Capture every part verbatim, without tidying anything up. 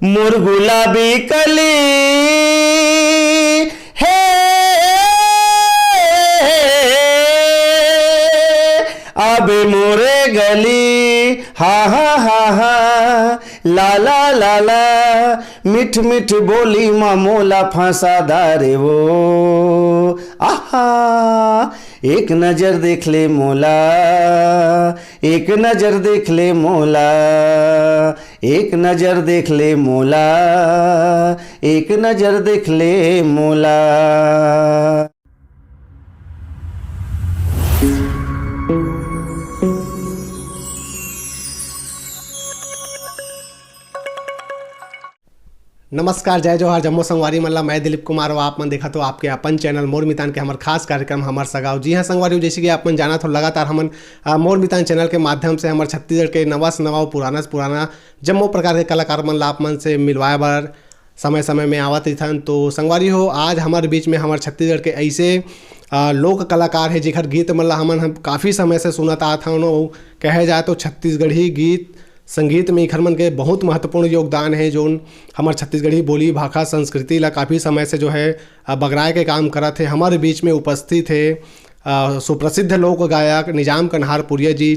मोर गुलाबी कली हे, अब मोरे गली, हा हा हा हा, ला ला ला ला, मिठ मिठ बोली मा मोला फंसा दारे वो, आहा। एक नजर देख ले मोला, एक नजर देख ले मोला, एक नजर देख ले मोला, एक नजर देख ले मोला। नमस्कार, जय जोहार, जम्मो संगवारी मन ला। मैं दिलीप कुमार, अउ आप मन देखत हो आपके अपन चैनल मोर मितान के हमर खास कार्यक्रम हमर सगाव। जी हाँ संगवारी, जैसे कि आप मन जानत हो, लगातार हमन, आ, मोर मितान चैनल के माध्यम से हमर छत्तीसगढ़ के नवा से नवा अउ पुराना से पुराना जम्मो प्रकार के कलाकार मन ला आप मन से मिलवाए बर समय समय में आवत रहिथन। तो संगवारी हो, आज हमर बीच में हमर छत्तीसगढ़ के ऐसे, आ, लोक कलाकार है, जेकर गीत मन ला हमन हम काफ़ी समय से सुनत आत हन। अउ कहे जाए तो छत्तीसगढ़ी गीत संगीत में इखर मन के बहुत महत्वपूर्ण योगदान है, जोन हमर छत्तीसगढ़ी बोली, भाखा, संस्कृति ला काफ़ी समय से जो है, अ, बगराए के काम करत हे। हमर बीच में उपस्थित हे, अ, सुप्रसिद्ध लोक गायक निजाम कन्हारपुरिया जी,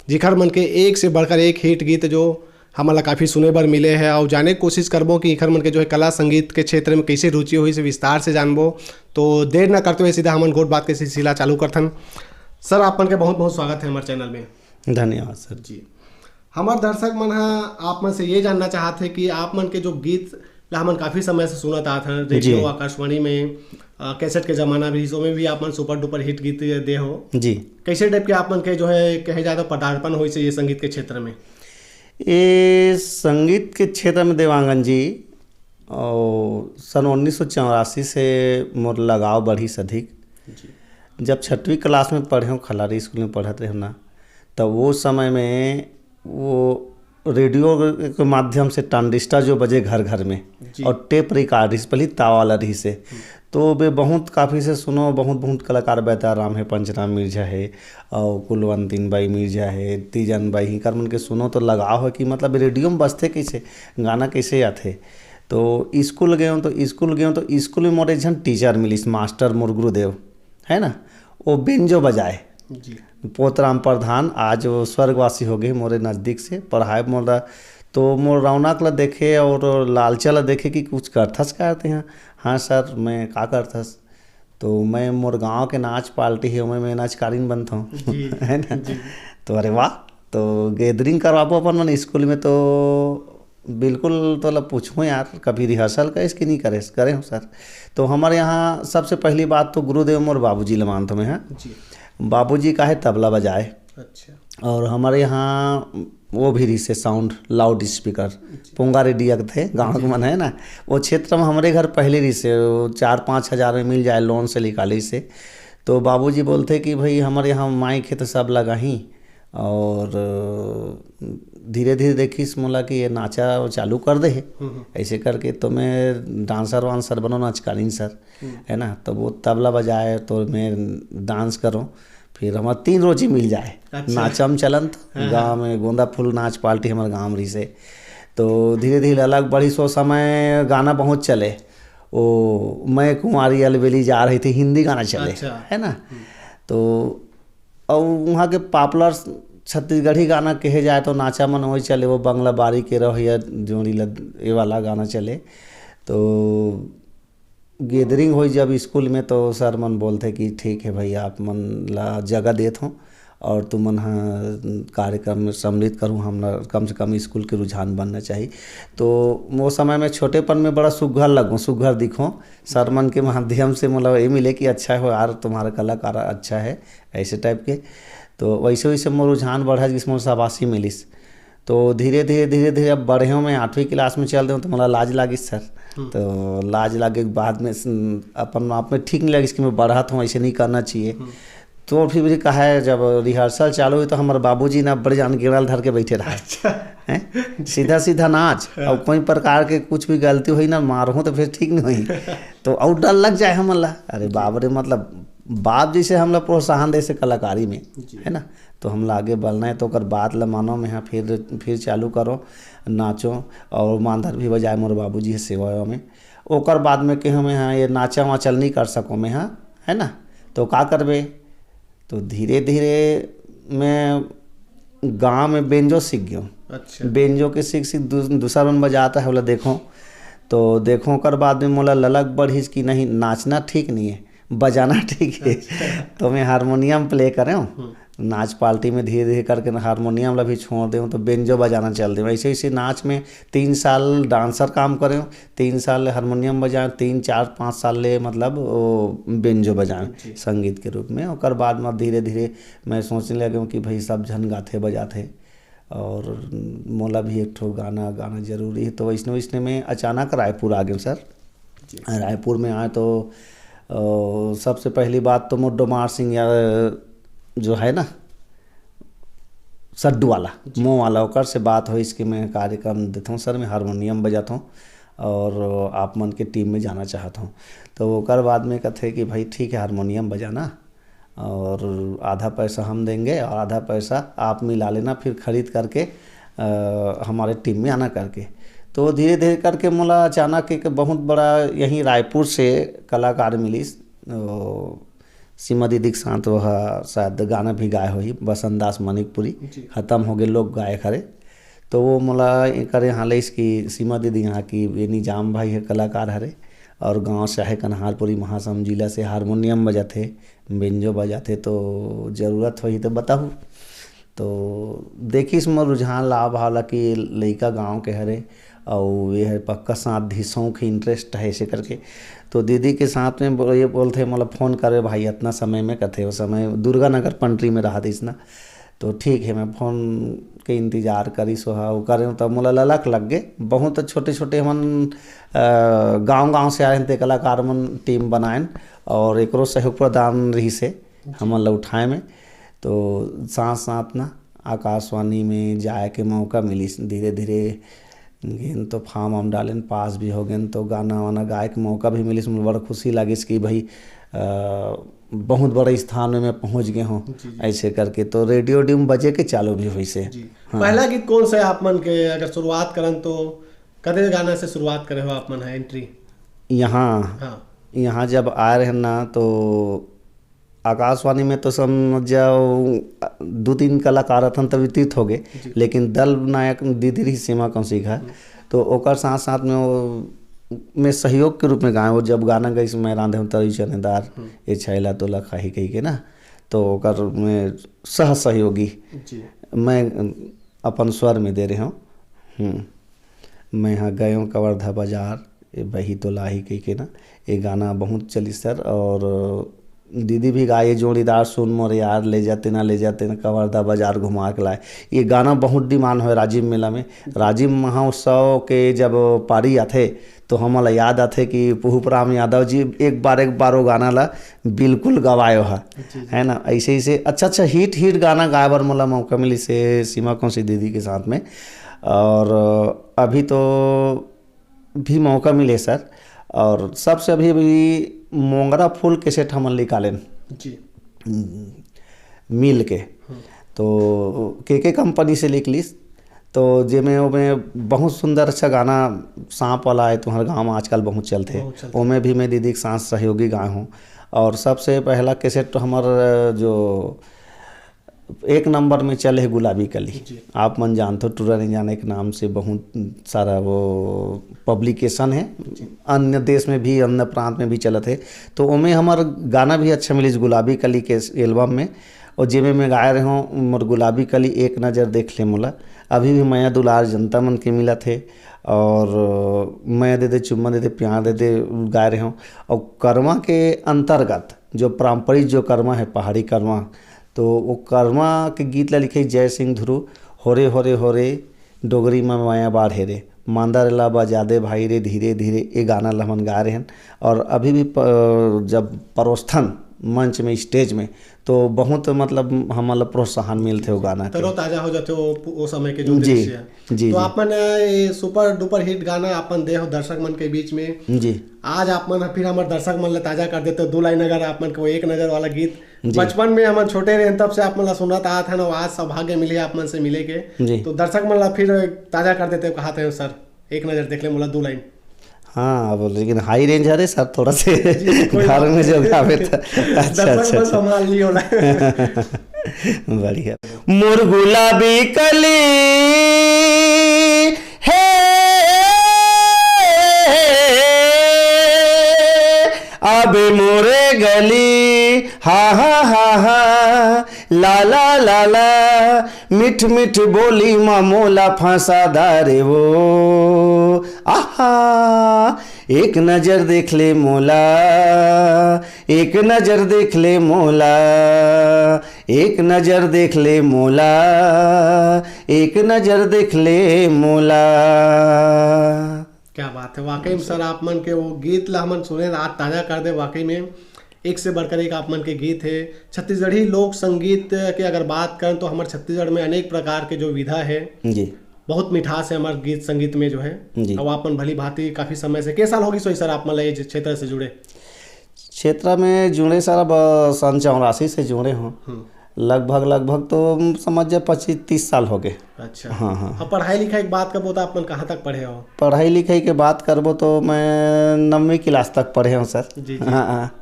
जिखर मन के एक से बढ़कर एक हिट गीत जो हमन ला काफ़ी सुने बर मिले हे। अउ जाने के कोशिश करबो कि इखर मन के जो है कला संगीत के क्षेत्र में कैसे रुचि होइस, विस्तार से जानबो। तो देर न करते हुए सीधा हमन गोठ बात के सिलसिला चालू करथन। सर, आप मन के बहुत बहुत स्वागत है हमर चैनल में। धन्यवाद सर। जी, हमर दर्शक मन ह आप मन से ये जानना चाहत हे कि आप मन के जो गीत ला हमन काफी समय से सुनत आत हन, रेडियो, जी। आकाशवाणी में, अ, कैसेट के जमाना भी, इसमें भी आप मन सुपर डुपर हिट गीत दे हो। जी। कैसे टाइप के आप मन के जो है कहे जाए तो पदार्पण होइस हे ये संगीत के क्षेत्र में? ये संगीत के क्षेत्र में देवांगन जी, और सन उन्नीस सौ चौरासी से मोर लगाव बढ़िस अधिक। जी। जब छठवीं क्लास में पढ़े हूँ, खलारी स्कूल में पढ़त रहे ना, तब वो समय में वो रेडियो के माध्यम से ट्रांजिस्टर जो बजे घर घर में, जी। और टेप रिकॉर्ड रहिस, पहले तावा वाला रहिस हे। हम्म। तो वे बहुत काफ़ी से सुनो, बहुत बहुत कलाकार बैताराम है, पंचराम मिर्जा है, और कुलवंतीन बाई मिर्जा है, तीजन बाई, हिंकर मन के सुनो तो लगाव है कि मतलब रेडियो में बजथे कैसे, गाना कैसे आथे। तो स्कूल गए हूँ, तो स्कूल गए हूँ, तो स्कूल में मोर एक झन टीचर मिलिस, मास्टर मोर गुरुदेव, है ना, वो बेंजो बजाए। जी। पोतराम प्रधान, आज वो स्वर्गवासी हो गए, मोरे नज़दीक से पढ़ाए मोला। तो मोर रौनक ला देखे और लालचा ला देखे कि कुछ करथस का तेहा। हाँ सर, मैं का करथस? तो मैं मोर गांव के नाच पार्टी है, ओमे मैं नाचकारीन बनथौं। जी। है ना? जी। तो अरे वाह, तो गैदरिंग करवाबो अपन मन स्कूल में, तो बिल्कुल तोला पूछूं यार, कभी रिहर्सल करेस कि नहीं करेस? करे हूँ सर। तो हमर यहाँ सबसे पहली बात तो गुरुदेव मोर बाबूजी ल मानथौं मैं, हाँ। जी। बाबूजी का है तबला बजाए। अच्छा। और हमर यहाँ वो भी रहिस हे साउंड लाउड स्पीकर, जी। पोंगा रेडिया कथे गाँव के जी। मन है ना, वो क्षेत्र में हमरे घर पहले रहिस हे, वो चार पाँच हजार में मिल जाए, लोन से निकालिस हे। तो बाबूजी बोलथे कि भाई हमर यहाँ माइक हे तो सब लगाही, और धीरे धीरे देखिस मोला कि ये नाचा चालू कर दे हे। हम्म, हम्म। ऐसे करके तो मैं डांसर वांसर बनो, नाचकालीन सर, हम्म। है ना, तो वो तबला बजाए तो मैं डांस करूँ, फिर हमार तीन रोजी मिल जाए। अच्छा। नाचम चलन तो हाँ, हाँ। गाँव में गोंदा फूल नाच पार्टी हमारे गाँव में रहिस हे। तो धीरे धीरे अलग बढ़िस, वो समय गाना बहुत चले, वो मैं कुंवारी अलबेली जा रही थी, हिंदी गाना चले, अच्छा। है ना? हम्म। तो और वहाँ के पॉपुलर छत्तीसगढ़ी गाना कहे जाए तो नाचा मन वही चले, वो बंगला बारी के रहो या जोड़ी लग, ये वाला गाना चले। तो गैदरिंग होई जब स्कूल में, तो सर मन बोलथे कि ठीक है भैया, आप मन ला जगह देत हों और तुमन ह कार्यक्रम में सम्मिलित करूँ, हम कम से कम स्कूल के रुझान बनना चाहिए। तो वो समय में छोटेपन में बड़ा सुघर लगूँ, सुघर दिखूँ। सर मन के माध्यम से मोला ये मिले कि अच्छा हो यार, तुम्हारा कलाकार अच्छा है, ऐसे टाइप के। तो वैसे वैसे मोर रुझान बढ़ा, जिस मोर शाबाशी मिलिस। तो धीरे धीरे धीरे धीरे अब बढ़े हूँ, मैं आठवीं क्लास में चल रहे हूँ, तो मोला लाज लागिस सर। हम्म। तो लाज लागे के बाद में स-, अपन आप में ठीक नहीं लगिस कि मैं बढ़त हूँ, ऐसे नहीं करना चाहिए। हम्म। तो फिर भी कहा है, जब रिहर्सल चालू हुई तो हमारे बाबूजी ना बड़े जान गिड़ल धर के बैठे रहा। अच्छा। हैं? सीधा सीधा नाच। हाँ। और कोई प्रकार के कुछ भी गलती हुई ना, मारहूँ तो फिर ठीक नहीं हुई। तो और डर लग जाए हमन ला, अरे जी। बाप रे, मतलब बाप जैसे हमला प्रोत्साहन दे से कलाकारी में, जी। है ना? तो हमला आगे बढ़ना है, तो ओकर बात ला मानो में, हाँ, फिर फिर चालू करो। नाचो और मांदर भी बजाए मोर बाबूजी हे सेवा में। ओकर बाद में कहेंव मैं, हाँ, ये नाचा वाचा ल नहीं कर सकों मैं, हाँ, है ना, तो का करबे? तो धीरे धीरे मैं गाँव में बेंजो सीख गेंव। अच्छा। बेंजो के सीख सीख दू-, दूसर मन बजात हे, ओला देखों। तो देखों, ओकर बाद में मोला ललक बढ़िस कि नहीं, नाचना ठीक नहीं है, बजाना ठीक है। अच्छा। तो मैं हारमोनियम प्ले करेंव। हम्म। नाच पार्टी में धीरे धीरे करके ना हारमोनियम ला भी छोड़ देंव, तो बेंजो बजाना चल देंव। ऐसे ऐसे नाच में तीन साल डांसर काम करेंव, तीन साल ले हारमोनियम बजाएंव, तीन, चार, पाँच साल ले, मतलब, वो बेंजो बजाएंव जी। संगीत के रूप में। ओकर बाद में धीरे धीरे मैं सोचने लगेंव कि भाई, सब झन गाथे बजाथे और मोला भी एक ठो गाना गाना जरूरी है। तो वैसने वैसने मैं अचानक रायपुर आ गेंव सर। जी। रायपुर में आए तो, अ, सबसे पहली बात तो मोर डोमार सिंह या जो है ना सड्डू वाला, जी। मो वाला, ओकर से बात होइस कि मैं कार्यक्रम देथों सर, मैं हारमोनियम बजाथों और आप मन के टीम में जाना चाहत हूँ। तो ओकर बाद में कथे कि भाई ठीक है, हारमोनियम बजाना और आधा पैसा हम देंगे और आधा पैसा आप मिला लेना, फिर खरीद करके, अ, हमारे टीम में आना करके। तो धीरे धीरे करके मोला अचानक एक बहुत बड़ा यहीं रायपुर से कलाकार मिलिस, ओ, सीमा दीदी के साथ वो ह शायद गाना भी गाए होही, बसंत दास मणिकपुरी, जी। खत्म हो गए लोक गायक हरे। तो वो मोला एकर यहाँ लेस कि सीमा दीदी यहाँ की ये निजाम भाई है कलाकार हरे और गांव से आहे कन्हारपुरी महासमुंद जिला से, हारमोनियम बजाथे, बेंजो बजाथे, तो जरूरत होही तो बताहू। तो देखिस मोर रुझान ला भाव ला कि लइका गांव के हरे अउ ये हर पक्का साथ ही शौक है, इंटरेस्ट है ऐसे करके। तो दीदी के साथ में बो-, ये बोलथे, "मोला फोन करे भाई, इतना समय में," कथे, वो समय दुर्गा नगर पंडरी में रहत इस ना। तो ठीक है, मैं फोन के इंतजार करिस, वो हा, वो करें, तब मोला ललक लग गे। बहुत छोटे-छोटे हमन, अ, गांव-गांव से आए हन, ते कलाकार मन टीम बनाएन और एकरो सहयोग प्रदान रहिस हे हमन ला उठाए में। तो साथ-साथ ना आकाशवाणी में जाए के मौका मिलिस, धीरे-धीरे गेन तो फॉर्म हम डालेन, पास भी हो गेन, तो गाना वाना गाए के मौका भी मिलिस। मुझे बड़ा खुशी लागिस कि भाई, अ, बहुत बड़ा स्थान में मैं पहुंच गए हूँ, जी, जी। ऐसे करके। तो रेडियो डिम बजे के चालू भी होइस हे। जी। हाँ। पहला गीत कौन सा है आप मन के, अगर शुरुआत करन तो कते गाना से शुरुआत करे हो आप मन है एंट्री? यहाँ, हाँ। यहाँ जब आए रहे ना, तो आकाशवाणी में तो समझ जाओ, दू तीन कलाकार अथन तब वितरित हो गए, जी। लेकिन दल नायक दीदी रही सीमा कौशिक है, हम्म। तो ओकर साथ साथ में वो, में सहयोग के रूप में गाए। वो जब गाना गाइस, "मैं रांधे हूँ तरी चनेदार, हम्म। ये छैला तोला खाही" कही के ना, तो ओकर में सह सहयोगी जी। मैं अपन स्वर में दे रहे हूँ। हम्म। मैं हा गयों कवर्धा बाजार, ये बही तो लाही कही के ना, ये गाना बहुत चली सर। और दीदी भी गाए, "जोड़ीदार सुन मोर यार, ले जाते ना, ले जाते ना, कवर्धा बाजार घुमा के लाए।" ये गाना बहुत डिमांड होय राजिम मेला में। राजिम महोत्सव के जब पारी आथे, तो हमन ला याद आथे कि पुहुपराम यादव जी एक बार, एक बार वो गाना ला बिल्कुल गवाए हा, जी, जी। है ना। ऐसे, ऐसे अच्छा, अच्छा हिट, हिट गाना गाए बर मोला मौका मिलिस हे सीमा कौशिक दीदी के साथ में। और अभी तो भी मौका मिले सर। और सबसे अभी, अभी मोंगरा फूल कैसेट हमन निकालेन। जी। हम्म, मिल के। हम्म। तो के के कंपनी से निकलिस, तो जेमे ओमे बहुत सुंदर अच्छा गाना सांप वाला है, तुम्हारे गाँव में आजकल बहुत चलथे। बहुत चलथे। ओमे भी मैं दीदी के साथ सहयोगी गाए हूँ। और सबसे पहला कैसेट तो हमार जो एक नंबर में चले है गुलाबी कली। जी। आप मन जानथो, टूरा नहीं जाने के नाम से बहुत सारा वो पब्लिकेशन है। जी। अन्य देश में भी, अन्य प्रांत में भी चलत है। तो ओमे हमार गाना भी अच्छा मिलिस गुलाबी कली के एल्बम में। और जेमे मैं गाए रहे हूँ, "मोर गुलाबी कली एक नज़र देख ले मोला।" अभी भी मया दुलार जनता मन के मिलत है। और मया दे दे, चुम्मा दे दे, प्यार दे दे गाए रहे हूँ। और करमा के अंतर्गत जो पारंपरिक जो करमा है, पहाड़ी करमा, तो वो करमा के गीत ला लिखे जय सिंह ध्रुव, "होरे होरे होरे, डोगरी में माया बाढ़े रे, मांदर ला बजा दे भाई रे धीरे धीरे", ये गाना ला हमन गाए रहेन। और अभी भी प-, जब परोस्थन मंच में, स्टेज में, तो बहुत मतलब हमन ला प्रोत्साहन मिलथे वो गाना के। तरोताजा हो जाथे वो, वो समय के जो जी, दृश्य। जी, तो जी। आप मन ये सुपर डुपर हिट गाना आप मन दे हो दर्शक मन के बीच में। जी। आज आप मन फिर हमर दर्शक मन ला ताजा कर देते हो, दो लाइन अगर आप मन के वो एक नज़र वाला गीत जी। बचपन में हमन छोटे रहेन, तब से आप मन ला सुनत आत हन, अउ आज सौभाग्य मिले आप मन से मिले के। जी। तो दर्शक मन ला फिर ताजा कर देते, कहात हे सर, एक नजर देख ले मोला, दू लाइन। हाँ, अब लेकिन हाई रेंज हरे सर, थोड़ा से जी, कोई घर बात में जो नहीं। गावे था। अच्छा, दर्शक अच्छा, मन अच्छा। संभाल लियो ना। बढ़िया। मोर गुलाबी कली हे, अबे मोरे गली, हा, हा, हा, हा, ला, ला, ला, ला, मिठ, मिठ बोली मा मोला फंसा दारे वो, आहा, एक नजर देख ले मोला, एक नजर देख ले मोला, एक नजर देख ले मोला, एक नजर देख ले मोला। क्या बात है, वाकई में सर, आप मन के वो गीत ला हमन सुने, आज ताजा कर दे। वाकई में एक से बढ़कर एक आप मन के गीत है। छत्तीसगढ़ी लोक संगीत के अगर बात करें तो हमारे छत्तीसगढ़ में अनेक प्रकार के जो विधा है, जी। बहुत मिठास है हमारे गीत संगीत में जो है। जी। अब आप मन भली भांति काफी समय से, के साल होगी सोई सर आप मन ला ये क्षेत्र से जुड़े? क्षेत्र में जुड़े सर, अब सन चौरासी से जुड़े हों। हम्म। लगभग, लगभग तो समझ जा पच्चीस तीस साल हो गए। अच्छा। हाँ, हाँ। अब पढ़ाई लिखाई की बात करबो तो आप मन कहाँ तक पढ़े हो? पढ़ाई लिखाई के बात करबो तो मैं नवीं क्लास तक पढ़े हूँ सर। जी, जी। हाँ, हाँ।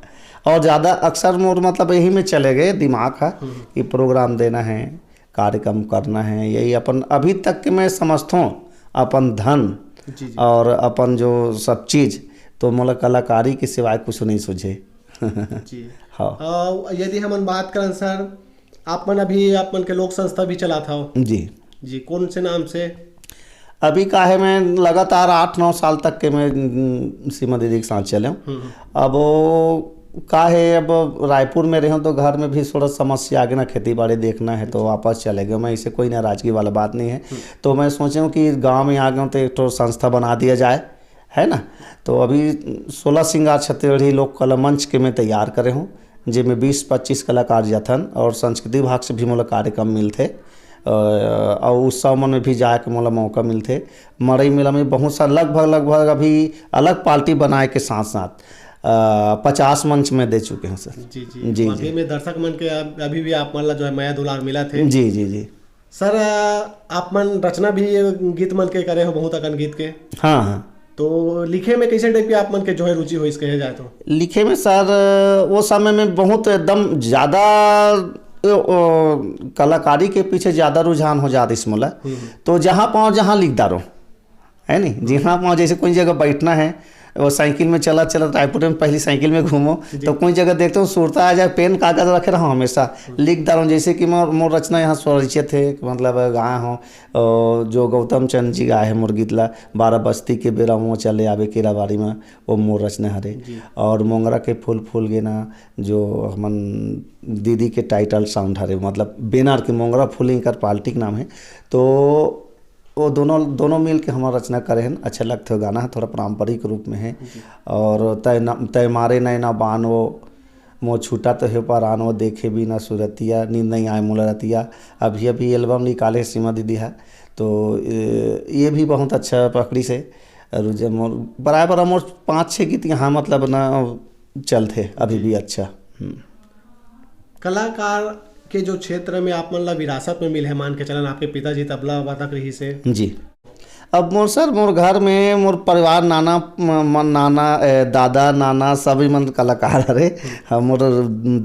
और ज़्यादा अक्सर मोर मतलब यही में चले गए दिमाग हा हम्म। कि प्रोग्राम देना है, कार्यक्रम करना है, यही अपन अभी तक के मैं समझता हूँ अपन धन जी, जी। और अपन जो सब चीज़, तो मोला कलाकारी के सिवाय कुछ नहीं सूझे। जी। हाँ। अ, यदि हमन बात करन सर, आप मन अभी आप मन के लोक संस्था भी चलात हव। जी। जी, कौन से नाम से? अभी का है, मैं लगातार आठ नौ साल तक के मैं, उम, सीमा दीदी के साथ चले हूँ। हम्म, हम्म। अब वो का है, अब रायपुर में रहे हूँ तो घर में भी थोड़ा समस्या आगे ना, खेती बाड़ी देखना है तो वापस चले गए। मैं इसे कोई नाराजगी वाला बात नहीं है। हम्म। तो मैं सोचे हूँ कि गाँव में आ गए हूँ तो एक ठो संस्था बना दिया जाए, है ना। तो अभी सोलह श्रृंगार छत्तीसगढ़ी लोक कला मंच के मैं तैयार करे हूँ, जेमे बीस पच्चीस कलाकार जथन और संस्कृति विभाग से भी मोला कार्यक्रम मिलथे। अ, और उत्सव मन में भी जाए के मोला मौका मिलथे। मड़ई मेला में बहुत सा, लगभग, लगभग अभी अलग पार्टी बनाए के साथ साथ, अ, पचास मंच में दे चुके हैं सर। जी, जी। जी, वाकई जी। में दर्शक मन के अब-, अभी भी आप मन ला जो है मया दुलार मिला थे। जी, जी, जी। सर, अ, आप मन रचना भी ये गीत मन के करे हो, बहुत अकन गीत के। हाँ, हाँ। तो लिखे में कैसे टाइप के आप मन के जो है रुचि होइस कहे जाए तो? लिखे में सर, वो समय में बहुत एकदम ज़्यादा, ओ, ओ, कलाकारी के पीछे ज़्यादा रुझान हो जात इस मोला। हम्म, हम्म। तो जहाँ पाओ जहाँ लिख डारो, है नी? जहाँ पाओ जैसे कोई जगह बैठना है, वो साइकिल में चलत चलत रायपुर में पहली साइकिल में घूमो, जी। तो कोई जगह देखते हो सुरता आ जाए, पेन कागज रखे रहो हमेशा, हम्म। लिख डारो। जैसे कि मोर, मोर रचना यहाँ स्वरचित है, मतलब गाए हो, अ, जो गौतम चंद जी गाए हैं मोर गीत ला, बारह बस्ती के बेरा मोर चले आवे केराबारी में, वो मोर रचना हरे। जी। और मोंगरा के फूल फूल गेना, जो हमन दीदी के टाइटल साउंड हरे, मतलब बैनर के मोंगरा फूल इंकर पार्टी के नाम है। तो वो दोनों, दोनों मिल के हमर रचना करे हन। अच्छा लगथे, वो गाना है, थोड़ा पारंपरिक रूप में है। जी। और तय न-, तय मारे नैना बान वो, मो छूटा तो हे परान वो, देखे बिना सुरतिया, नींद नहीं आए मोला रतिया। अभी अभी एल्बम निकाले सीमा दीदी है, तो ए, ये भी बहुत अच्छा पकड़ी से। और जे मोर बराबर मोर पाँच छः गीत यहाँ मतलब ना चलथे अभी भी अच्छा। हम्म। कलाकार के जो क्षेत्र में आप मन ला विरासत में मिले है, मान के चलन आपके पिताजी तबला वादक रही से। जी। अब मोर सर, मोर घर में मोर परिवार, नाना, म-, म-, नाना, ए, दादा, नाना, सभी मन कलाकार हरे। हम, मोर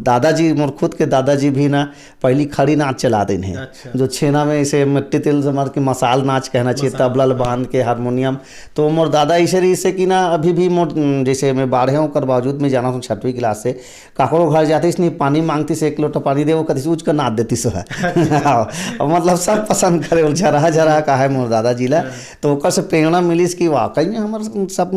दादाजी, मोर खुद के दादाजी भी ना पहली खड़ी नाच चला देन है। अच्छा। जो छेना में इसे मिट्टी तेल से मार के मसाल नाच कहना चाहिए, मसाल। तबला ल बांध के हारमोनियम। तो मोर दादा इसे रही से कि ना अभी भी मोर, जैसे मैं बाढ़े हूँ, ओकर बावजूद मैं जाना हूँ छठवीं क्लास से, काकरो घर जातिस नहीं, पानी मांगतिस, एक लोटा पानी दे, वो कतिस उच कर नाच देतिस है। हाँ, मतलब सब पसंद करे, वो झरा झरा का है मोर दादाजी ला। हाँ। तो ओकर से प्रेरणा मिलिस कि वाकई में हमर सब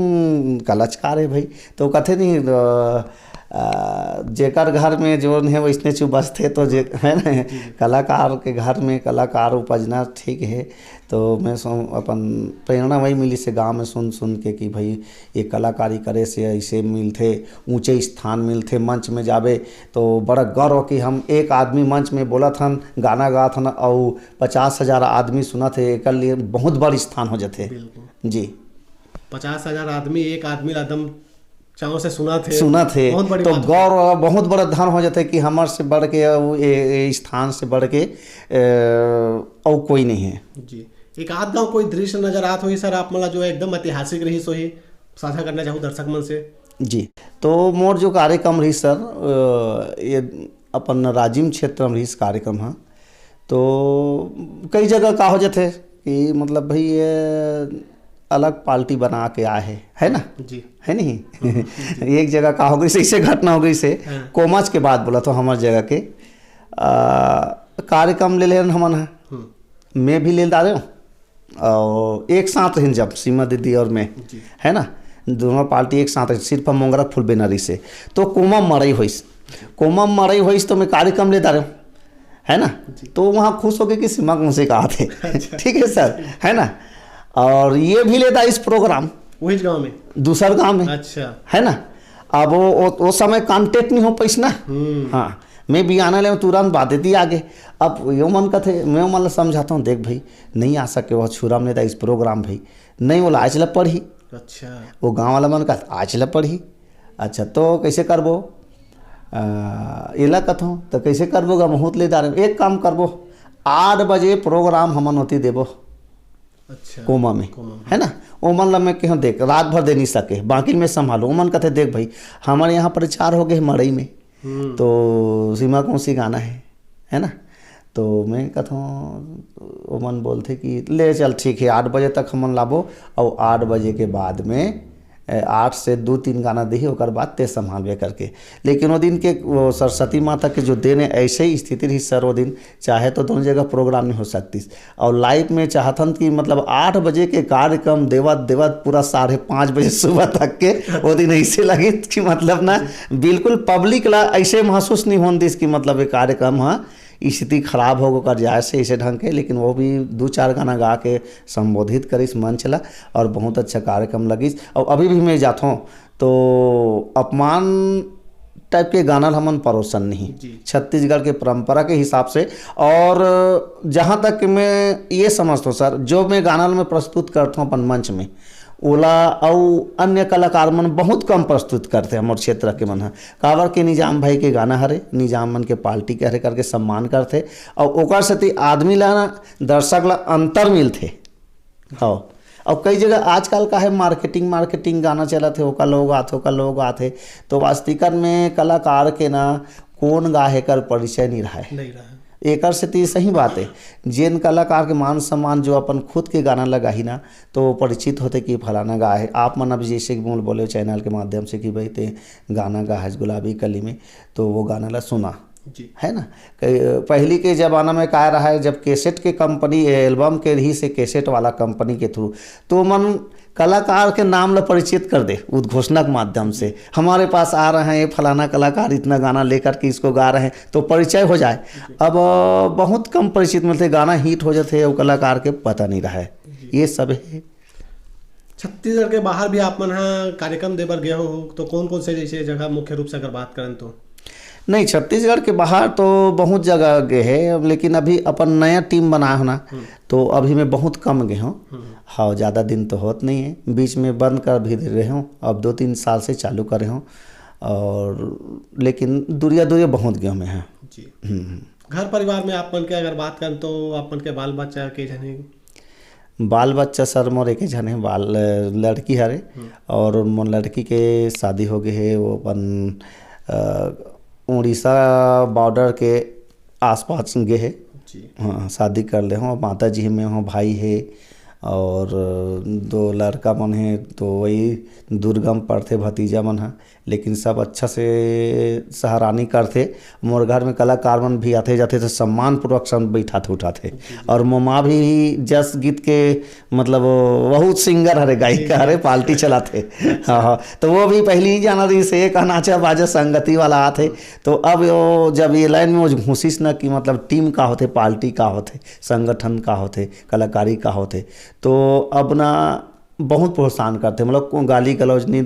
कलाकार है भाई। तो कथे नहीं, अ, अ, जेकर घर में जोन है, वैसने चुबसथे, तो जे, है ना, जी। कलाकार के घर में कलाकार उपजना ठीक है। तो मैं सो-, अपन प्रेरणा वही मिलिस से गाँव में सुन सुन के कि भाई ये कलाकारी करे से ऐसे मिलथे, ऊंचे स्थान मिलथे, मंच में जाबे तो बड़ा गर्व कि हम एक आदमी मंच में बोलत हन, गाना गात हन, अउ पचास हजार आदमी सुनत हे, एकर लिए बहुत बड़ स्थान हो जाथे। बिल्कुल। जी। पचास हजार आदमी, एक आदमी ला एकदम चाव से सुनथे। सुनथे। बहुत बड़ी तो बात होथे। गौरव, बहुत बड़ा धन हो जाथे कि हमर से बढ़ के अउ ए, ए स्थान से बढ़ के, ए, अउ कोई नहीं है। जी। एक आध गाँव कोई दृश्य नजर आत होही सर, आप मन ला जो एकदम ऐतिहासिक रहिस होही, साझा करना चाहूँ दर्शक मन से? जी। तो मोर जो कार्यक्रम रहिस सर, अ, ये अपन राजिम क्षेत्र में रहिस कार्यक्रम ह। तो कई जगह का हो जाथे कि मतलब भाई ये अलग पार्टी बना के आए हे, है ना? जी। है नहीं? हम्म, जी। एक जगह का हो गइसे, ऐसे घटना हो गइसे, हाँ। कोमाज के बात बोलत हों हमर जगह के, आ, कार्यक्रम ले लेन हमन ह। हम्म। मैं भी ले डारेंव अउ एक साथ रहिन जब सीमा दीदी अउ मैं, जी। है ना, दोनों पार्टी एक साथ रहिन, सिर्फ हम मोंगरा फूल बेना रहिसे। तो कोमा मड़ई होइस, कोमा मड़ई होइस तो मैं कार्यक्रम ले डारेंव, है ना? जी। तो वहाँ खुश होके कि सीमा कौन से कहा थे। अच्छा। ठीक है सर, है ना? अउ ये भी ले डारिस प्रोग्राम वही गाँव में? दूसर गाँव में। अच्छा। है ना? अब वो, वो, वो समय कॉन्टैक्ट नहीं हो पाइस ना। हम्म। हाँ, मैं बियाना ले तुरंत बात देती आगे। अब यो मन कथे, मैं मन ला समझाता हूँ, "देख भाई, नहीं आ सके, वो छुरा में डारिस प्रोग्राम भाई।" नहीं, बोला, "आज ला पड़ही।" अच्छा। वो गाँव वाला मन कहा, "आज ला पड़ही।" अच्छा, तो कैसे करबो? आ, एला कथों, "तो कैसे करबो गा, महूत ले डारेंव, एक काम करबो, आठ बजे प्रोग्राम हमन ओती देबो।" अच्छा। कोमा में, कोमा में। है ना? ओमन ला मैं कहेंव, "देख, रात भर दे नहीं सके, बाकी मैं संभालूँ।" ओमन कथे, "देख भाई, हमर यहाँ प्रचार हो गए मड़ई में, हम्म। तो सीमा कौन सी गाना है, है ना?" तो मैं कथों, ओमन बोलथे कि, "ले चल, ठीक है, आठ बजे तक हमन लाबो, अउ आठ बजे के बाद में, ए, आठ से दो तीन गाना देही, ओकर बाद ते संभालबे," करके। लेकिन वो दिन के वो सरस्वती माता के जो देन हे, ऐसे ही स्थिति रहिस सर वो दिन, चाहे तो दोनों जगह प्रोग्राम नहीं हो सकतिस। अउ लाइव में चाहथन कि मतलब आठ बजे के कार्यक्रम देवत देवत पूरा साढ़े पाँच बजे सुबह तक के वो दिन ऐसे लगिस कि मतलब ना बिल्कुल पब्लिक ला ऐसे महसूस नहीं होन दिस कि मतलब ये कार्यक्रम ह स्थिति खराब हो कर जाए से ऐसे ढंग के, लेकिन वो भी दो चार गाना गा के संबोधित करिस मंच ला अउ बहुत अच्छा कार्यक्रम लगिस। अउ अभी भी मैं जाथों तो अपमान टाइप के गाना ल हमन परोसन नहीं। जी। छत्तीसगढ़ के परंपरा के हिसाब से। अउ जहाँ तक कि मैं ये समझता हूँ सर, जो मैं गाना ल मैं प्रस्तुत करता हूँ अपन मंच में, ओला अउ अन्य कलाकार मन बहुत कम प्रस्तुत करथे हमर क्षेत्र के मन ह। काबर के निजाम भाई के गाना हरे, निजाम मन के पार्टी के हरे करके सम्मान करथे, अउ ओकर सेती आदमी ला ना, दर्शक ला अंतर मिलथे। हाँ। अउ कई जगह आजकल का है मार्केटिंग, मार्केटिंग गाना चलत हे, ओकर लोग आथे, ओकर लोग आथे, तो वास्तविकता में कलाकार के ना कोन गाय हे कर परिचय नहीं रहे। नहीं रहे। एकर सेती सही बात है, जेन कलाकार के मान सम्मान जो अपन खुद के गाना ला गाही ना, तो वो परिचित होथे कि फलाना गाय हे। आप मन अभी जैसे कि बोल बोले चैनल के माध्यम से कि भाई ते गाना गाय हे गुलाबी कली में, तो वो गाना ला सुना, जी। है ना? कई, पहली के जमाना में का रहा है, जब कैसेट के कंपनी, एल्बम के रहिस हे कैसेट वाला कंपनी के थ्रू, तो मन कलाकार के नाम ला परिचित कर दे उद्घोषणा के माध्यम से, "हमारे पास आ रहे हैं ये फलाना कलाकार, इतना गाना लेकर के इसको गा रहे हैं", तो परिचय हो जाए। जी। अब, अ, बहुत कम परिचित मिलथे, गाना हिट हो जाथे, वो कलाकार के पता नहीं रहे। जी। ये सब है। छत्तीसगढ़ के बाहर भी आप मन ह कार्यक्रम दे बर गए हो, तो कौन कौन से जैसे जगह मुख्य रूप से अगर बात करें तो? नहीं, छत्तीसगढ़ के बाहर तो बहुत जगह गए हैं, अब लेकिन अभी अपन नया टीम बनाए हो ना, हम्म। तो अभी मैं बहुत कम गए हूँ। हम्म। हाँ, ज़्यादा दिन तो होत नहीं है, बीच में बंद कर भी रहे हूँ, अब दो तीन साल से चालू करे हूँ, अउ लेकिन दूरिया दूरिया बहुत गए हूँ मैं, हाँ। जी। हम्म, हम्म। घर परिवार में आप मन के अगर बात करें तो आप मन के बाल बच्चा के झन हे? बाल बच्चा सर मोर एक झन हे, बाल, लड़की हरे, हम्म। अउ मोर लड़की के शादी हो गए हे, वो अपन, अ, उड़ीसा बॉर्डर के आसपास गे हे। जी। हाँ, शादी कर ले हों, माता जी में हों, भाई हे, अउ दो लड़का मन हे, तो वही दुर्गम पड़थे भतीजा मन ह। लेकिन सब अच्छा से सहरानी करथे। मोर घर में कलाकार मन भी आथे जाथे तो सम्मान पूर्वक सब बैठाथे उठाथे। जी, जी। अउ मोमा भी जस गीत के मतलब बहुत सिंगर हरे, गायिका हरे, पार्टी चलाथे। अच्छा। हाँ, हाँ। तो वो भी पहली ही जाना रहिस हे, एक नाचा बाजा संगति वाला आथे। तो अब वो जब ये लाइन में वो घुसिस ना कि मतलब टीम का होथे, पार्टी का होथे, संगठन का होथे, कलाकारी का होथे, तो अब ना बहुत प्रोत्साहन करथे, मतलब को-, गाली गलौज नहीं,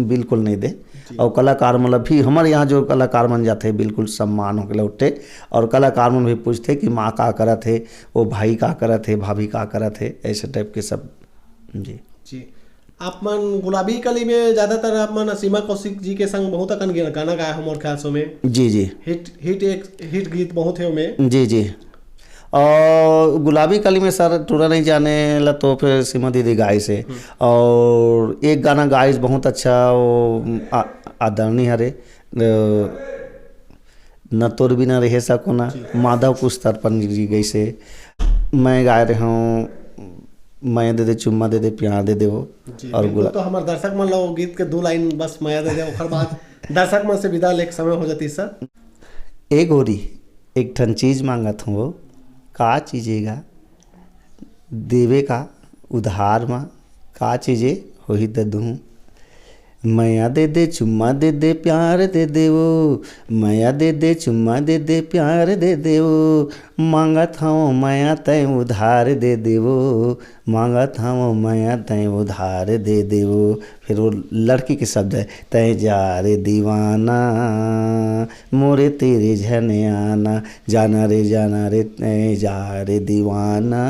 बिल्कुल नहीं दे। जी। अउ कलाकार मतलब भी हमर यहाँ जो कलाकार मन जाथे बिल्कुल सम्मान होके लौटे, अउ कलाकार मन भी पूछथे कि माँ का करत हे, वो भाई का करत हे, भाभी का करत हे, ऐसे टाइप के सब। जी। जी। आप मन गुलाबी कली में ज्यादातर आप मन सीमा कौशिक जी के संग बहुत अकन गे-, गाना गाए हो मोर ख्याल से में। जी, जी। हिट, हिट एक, हिट गीत बहुत है ओमे। जी, जी। और गुलाबी कली में सर टूरा नहीं जाने ला तो फिर सीमा दीदी गाइस हे। हम्म। और एक गाना गाइस बहुत अच्छा, वो आ-, आदरणीय हरे, अ, न तोर बिना रहे सको ना, जी। माधव कुछ तर्पण जी गइसे। मैं गाए रहे हूँ, मैं दे दे चुम्मा दे दे प्यार दे दे वो। जी, और बिल्कुल, गुला- तो हमारे दर्शक मन ला वो गीत के दो लाइन बस मया दे दे, ओकर बाद दर्शक मन से विदा लेके समय हो जाती सर। ए गोरी, एक ठन चीज मांगत हूँ वो, का चीज हे गा? देवे का उधार मा का चीजे होही दे दूँ। मया दे दे, चुम्मा दे दे, प्यार दे दे वो। मया दे दे, चुम्मा दे दे, प्यार दे दे वो। मांगत हवं मया तैं उधार दे दे वो। मांगत हवं मया तैं उधार दे दे वो। फिर वो लड़की के शब्द है, "तैं जा रे दीवाना, मोरे तीर झन आना, जाना रे, जाना रे, तैं जा रे दीवाना,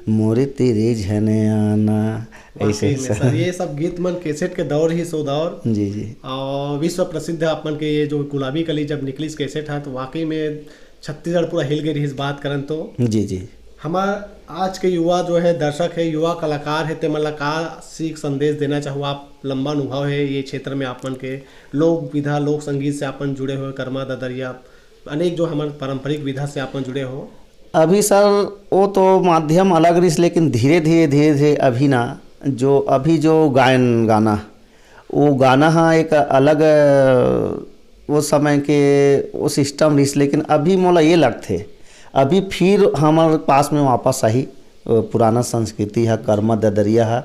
मोरे तीर झन आना।" ऐसे वाकई में सर। सर, ये सब गीत मन कैसेट के दौर ही सो दौर। जी, जी। और विश्व प्रसिद्ध अपन के ये जो गुलाबी कली जब निकलिस कैसेट है, तो वाकई में छत्तीसगढ़ पूरा हिल गए रहिस बात करन तो। जी, जी। हमार आज के युवा जो है, दर्शक है, युवा कलाकार है, ते मन ला का सीख संदेश देना चाहो आप? लंबा अनुभव है ये क्षेत्र में आप मन के, लोक विधा, लोक संगीत से आप मन जुड़े हो, कर्मा ददरिया, अनेक जो हमारे पारंपरिक विधा से आप मन जुड़े हो। अभी सर, वो तो माध्यम अलग रहिस, लेकिन धीरे, धीरे, धीरे, धीरे अभी ना, जो अभी जो गायन गाना, वो गाना हा एक अलग, अ, वो समय के वो सिस्टम रहिस, लेकिन अभी मोला ये लगथे, अभी फिर हमर पास में वापस आही, अ, पुराना संस्कृति हा, कर्मा ददरिया हा।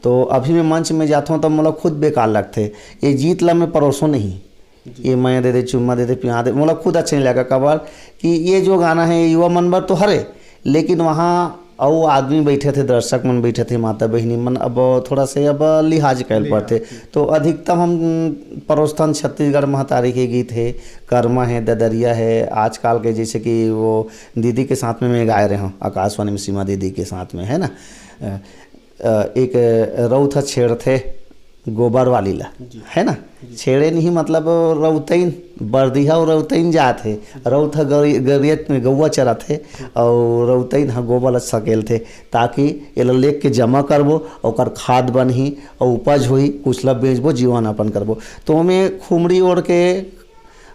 तो अभी मैं मंच में जाथों, तो मोला खुद बेकार लगथे, ये गीत ला मैं परोसो नहीं। जी। ये मया दे दे, चुम्मा दे दे, प्यार दे, मोला खुद अच्छा नहीं लगा। काबर कि ये जो गाना है, युवा मन बर तो हरे, लेकिन वहाँ अउ आदमी बैठे थे, दर्शक मन बैठे थे, माता बहिनी मन, अब थोड़ा से अब लिहाज कैल लिहाज, पड़थे। जी। तो अधिकतम हम परोसथन छत्तीसगढ़ महतारी के गीत है, कर्मा है, ददरिया है, आजकल के जैसे कि वो दीदी के साथ में मैं गाए रहे हूँ, आकाशवाणी में सीमा दीदी के साथ में, है ना? अ, अ, एक रउत ह छेड़थे गोबर वाली ला, जी। है ना? जी। छेड़े नहीं, मतलब रउतइन, बरदिहा अउ रउतइन जात हे। रउत ह गरी-, गरियत में गौवा चरत हे, अउ रउतइन ह गोबर ला सकेलथे, ताकि एला लेग के जमा करबो, ओकर खाद बनही, अउ उपज होही, कुछ ला बेचबो, जीवन यापन करबो। तो ओमे खुमड़ी ओढ़ के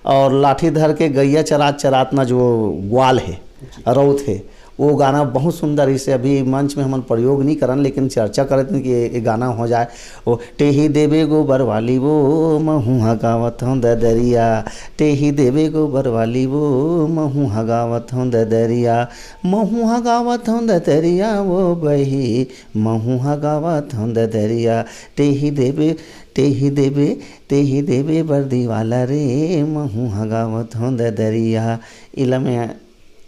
और लाठी धर के गैया चरात चरात ना जो ग्वाल हे, जी। रउत हे, वो गाना बहुत सुंदर। इसे अभी मंच में हमन प्रयोग नहीं करन, लेकिन चर्चा करत हन कि ये, ये गाना हो जाए। वो टेही देबे गोबर वाली वो, महू हगावत हूँ ददरिया। टेही देबे गोबर वाली वो, महू हगावत हूँ ददरिया। महू हगावत हूँ ददरिया वो बही, महू हगावत हूँ ददरिया। टेही देबे, टेही देबे, तेही देवे बरदी वाला रे, महू हगावत हूँ ददरिया। इला मैं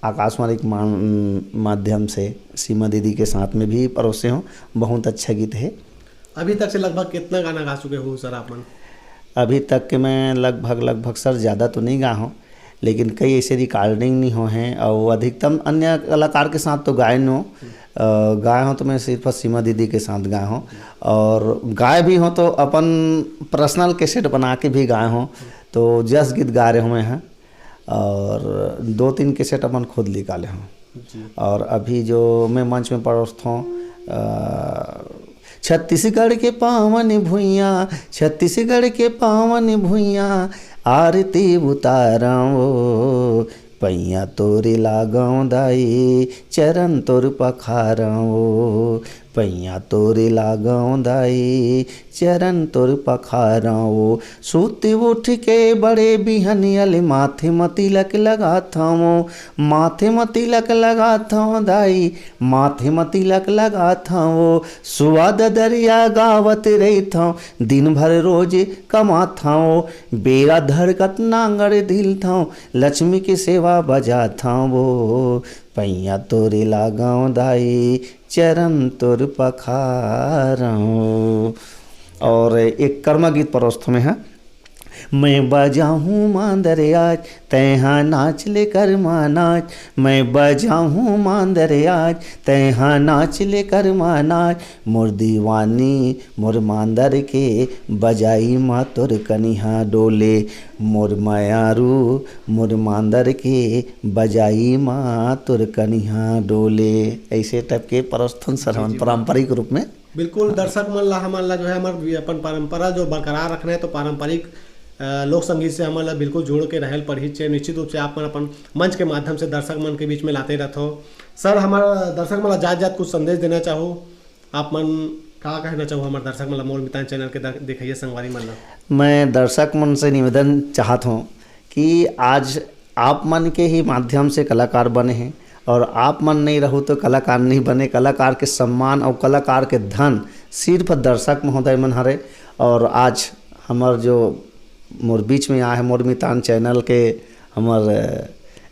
आकाशवाणी के मान-, माध्यम से सीमा दीदी के साथ में भी परोसे हूँ। बहुत अच्छा गीत है। अभी तक से लगभग कितना गाना गा चुके हो सर आप मन? अभी तक के मैं लगभग, लगभग सर ज़्यादा तो नहीं गा हूँ, लेकिन कई ऐसे रिकॉर्डिंग नहीं हो हैं, और अधिकतम अन्य कलाकार के साथ तो गाए नो। अ, गाए हो तो मैं सिर्फ सीमा दीदी के साथ गाए हो, और गाए भी हो तो अपन पर्सनल कैसेट बना के भी गाए हो। तो जस गीत गा रहे हो मैं, हाँ, और दो तीन कैसेट अपन खुद निकाले हो। जी। और अभी जो मैं मंच में परोसता हूँ, अ, छत्तीसगढ़ के पावन भुइयां, छत्तीसगढ़ के पावन भुइयां, आरती उतारव, पैया तोरे लागव दाई, चरण तोर पखारव, पैया तोरे लागव दाई, चरण तोर पखारव। सूत उठ के बड़े बिहनिया ले माथे म तिलक लगाथव, माथे म तिलक लगाथव दाई, माथे म तिलक लगाथव। सुवा ददरिया गावत रहिथव, दिन भर रोज कमाथव। बेरा धड़कत नांगर ढिलथव, लक्ष्मी के सेवा बजाथव। पैया तोरे लागव दाई, चरण तोर पखारव। और एक कर्मा गीत परोसथव मैं, हाँ। मैं बजाहूँ मांदर आज, तैहा नाच ले करमा नाच। मैं बजाहूँ मांदर आज, तैहा नाच ले करमा नाच। मोर दीवानी मोर मांदर के, बजाई मा तोर कनिहा डोले। मोर मयारू मोर मांदर के, बजाई मा तोर कनिहा डोले। ऐसे टाइप के प्रस्तुत सरवन पारंपरिक रूप में। बिल्कुल। दर्शक मन ला, हमन ला जो है, हमर अपन परंपरा जो बरकरार रखना है, तो पारंपरिक लोक संगीत से हमन ला बिल्कुल जुड़ के रहल पड़ही। निश्चित रूप से आप मन अपन मंच के माध्यम से दर्शक मन के बीच में लाते रहथो। सर, हमर दर्शक मन ला जात जात कुछ संदेश देना चाहो? आप मन का कहना चाहो हमर दर्शक मन ला, मोर मितान चैनल के देखइया संगवारी मन ला? मैं दर्शक मन से निवेदन चाहत हूँ कि आज आप मन के ही माध्यम से कलाकार बने हैं, और आप मन नहीं रहू तो कलाकार नहीं बने। कलाकार के सम्मान और कलाकार के धन सिर्फ दर्शक महोदय मन हरे। और आज हमर जो मोर बीच में आए हैं मोर मितान चैनल के हमर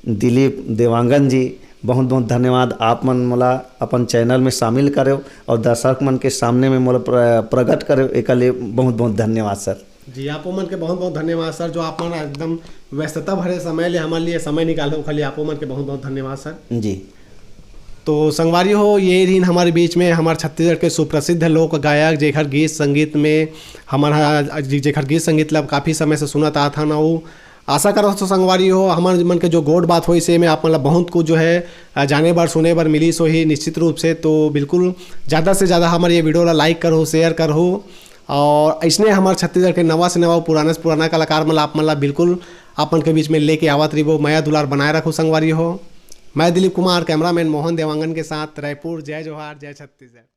दिलीप देवांगन जी, बहुत बहुत धन्यवाद। आप मन मोला अपन चैनल में शामिल करो और दर्शक मन के सामने में मोला प्रगट करो, एक बहुत बहुत धन्यवाद सर। जी, आपो मन के बहुत बहुत धन्यवाद सर, जो आप मन एकदम व्यस्तता भरे समय ले हमारे लिए समय निकाले, ओखर लिए आपो मन के बहुत बहुत धन्यवाद सर। जी। तो संगवारी हो, ये रहिन हमारे बीच में हमारे छत्तीसगढ़ के सुप्रसिद्ध लोक गायक, जेखर गीत संगीत में हमारा, जेखर गीत संगीत ला काफ़ी समय से सुनत आत हन। आशा करत हो संगवारी हो, हमर मन के जो गोठ बात होइस, एमे आप मन ला बहुत कुछ जो है जाने बर सुने बर मिलिस होही निश्चित रूप से। तो बिल्कुल ज़्यादा से ज़्यादा हमारे ये वीडियो ला लाइक करो, शेयर करो, और इसने हमारे छत्तीसगढ़ के नवा से नवा, पुराना से पुराना कलाकार मन ला आप मन ला बिल्कुल अपन के बीच में लेके आवत रहिबो। मया दुलार बनाए रखो संगवारी हो। मैं दिलीप कुमार, कैमरामैन मोहन देवांगन के साथ रायपुर। जय जोहार, जय छत्तीसगढ़।